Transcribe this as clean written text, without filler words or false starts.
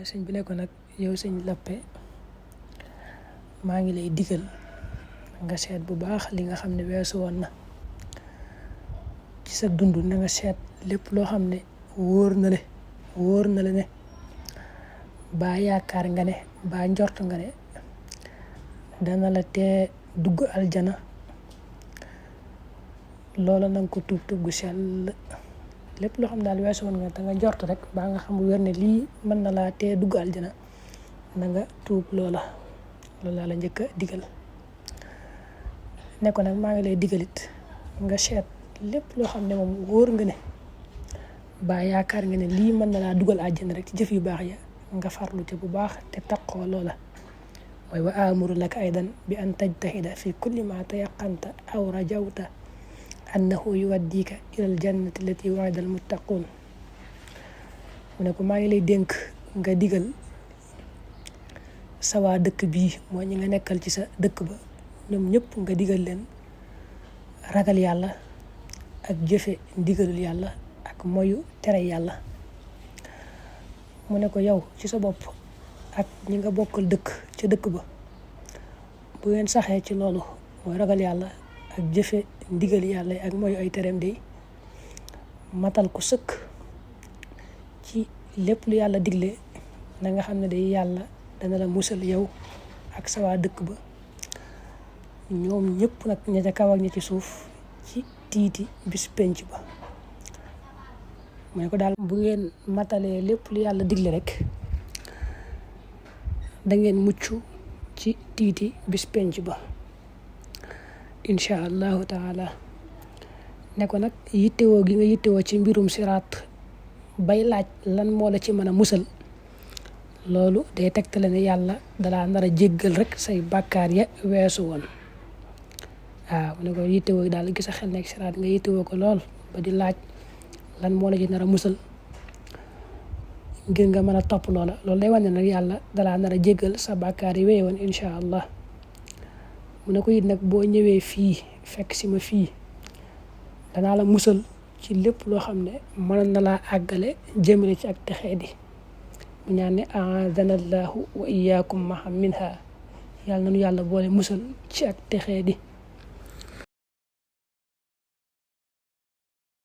sëñ bi ne ko nag yow sëñ Lappé maa ngi lay digal nga seet bu baax li nga xam ne weesu woon na ci sa dund. na nga seet lépp loo xam ne wóor na la ne baa yaakaar nga ne baa njort nga ne dana la tee dugg aljana, loola na nga ko tuub gu sell. lépp loo xam ne daal weesu woon nga da nga njort rek baa nga xam wér ne lii mën na laa tee dugg aljana, na nga tuub loola laa la njëkk a digal. ne ko nag maa ngi lay digalit nga seet lépp loo xam ne moom wóor nga ne baa yaakaar nga ne lii mën na laa dugal aljana rek ci jëf yu baax ya nga farlu ci bu baax te taqoo loola. mooy wa amuru laka aydan bi an tajtahida fi kulli ma tayaqanta aw rajawta annahu yuwaddika ilal jannati allati wa'ida al muttaqun. mu ne ko maa ngi lay dénk nga digal sa waa dëkk bii mooy ñi nga nekkal ci sa dëkk ba ñoom ñëpp nga digal leen ragal yàlla ak jëfe ndigalul yàlla ak moyu tere yàlla. mu ne ko yow ci sa bopp ak ñi nga bokkal dëkk ca dëkk ba bu ngeen saxee ci loolu mooy ragal yàlla ak jëfe ndigal yàlla ak moyu ay tereem day matal ko sëkk ci lépp lu yàlla digle, na nga xam ne day yàlla dana la musal yow ak sa waa dëkk ba ñoom ñëpp nag ña ca kaw ak ña ci suuf ci tiiti bis penc ba. mu ne ko daal bu ngeen matalee lépp lu yàlla digle rek da ngeen mucc ci tiiti bis penc ba incha allahu taala. ne ko nag yittewoo gi nga yittewoo ci mbirum siraat bay laaj lan moo la ci mën a musal, loolu day tegtale ne yàlla dalaa nar a jéggal rek say bàkkaar ya weesu woon. waaw mu ne ko yittewoo daal gis a xel nekk siraat nga yittewoo ko lool ba di laaj lan moo la ci nar a musal ngir nga mën a topp loola, loolu day wane nag yàlla dalaa nar a jéggal sa bàkkaar yi wéy woon incha allah. mu ne ko it nag boo ñëwee fii fekk si ma fii danaa la musal ci lépp loo xam ne mën na laa àggale jëmale ci ak texee di. mu ñaan ne a'adanallahu wa iyyakum minha, yàlla nanu yàlla boole musal ci ak texee di.